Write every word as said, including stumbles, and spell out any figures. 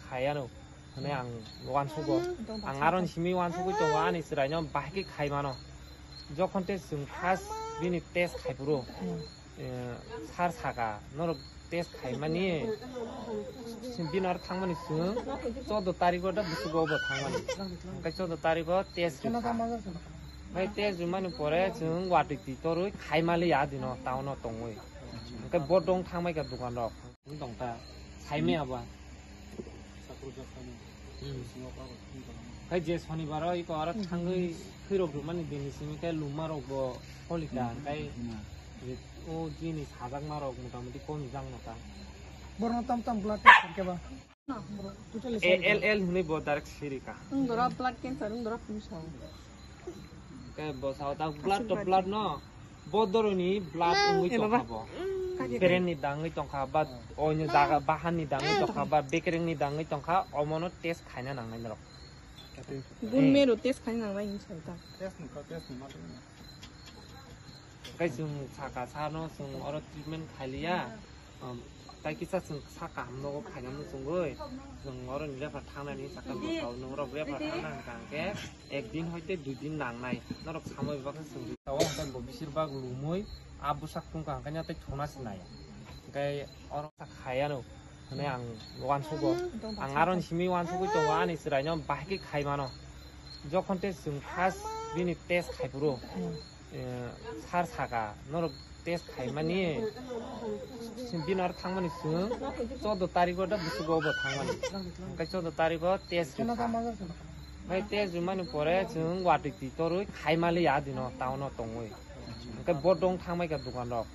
Khayano hwnwi ang uansugo. Ang aroni simi uansugwi tongo, ani chwraino bahai khe khai mano. Jokhon tei chwng first bini test khai phuru, eh, sir saka, "Norok test khaimani, bini aro thangmani chwng choudo tarikh o da bwswk o bo thangmani." Hwnkhe choudo tarikh o test rwkha. Bai test rwmani pore chwng watwi twi torwi khaimaliya adino town o tongwi. Hwnkhe bo dong thangbaikha dokan rok. Tongkha, saimaya ba. Hmm. Khai je shonibar o iko aro thangwi khwirok rwmani dini simi khe luma rok bo holika, khai je o jini sajakma rok motamuti kom jang nota. Borno tam tam blood test khe ba. Totally A L L hwnwi bo direct sirika. Wng dora blood cancer, wng dora pusa. Khe bo sao ta blood to blood no. Bo doroni blood wngwi tongkha bo. Bekrengni dangwi tongkha ba oino jaga bahanni dangwi tongkha ba bekrengni dangwi tongkha, omono test khaina nangnai norok. Bone marrow test khaina nangnai hinwi sao ta. Hwnkhe chwng saka sano chwng oro treatment khailiya, um, tai kisa chwng sa kaham nogo khainani chwngwi, chwng oro ni refer thangnani sakha bwsao norok refer thangna hwnkha hwnkhe ek din hoite dui din nangnai, norok samwi bebak khe chwng ri. Tao hwnkhe bo bisir bak lumwi a bwsak tungkha hwnkhe tei thuna sinai. Hwnkhe oro khayano hwnwi ang uansugo. Ang aroni simi uansugwi tongo, ani chwraino bahai khe khai mano. Jokhon tei chwng first bini test khai phuru, eh, sir saka, "Norok test khaimani, bini aro thangmani chwng choudo tarikh o da bwswk o bo thangmani." Hwnkhe choudo tarikh o test rwkha. Bai test rwmani pore chwng watwi twi torwi khaimaliya adino town o tongwi. Hwnkhe bo dong thangbaikha dokan rok.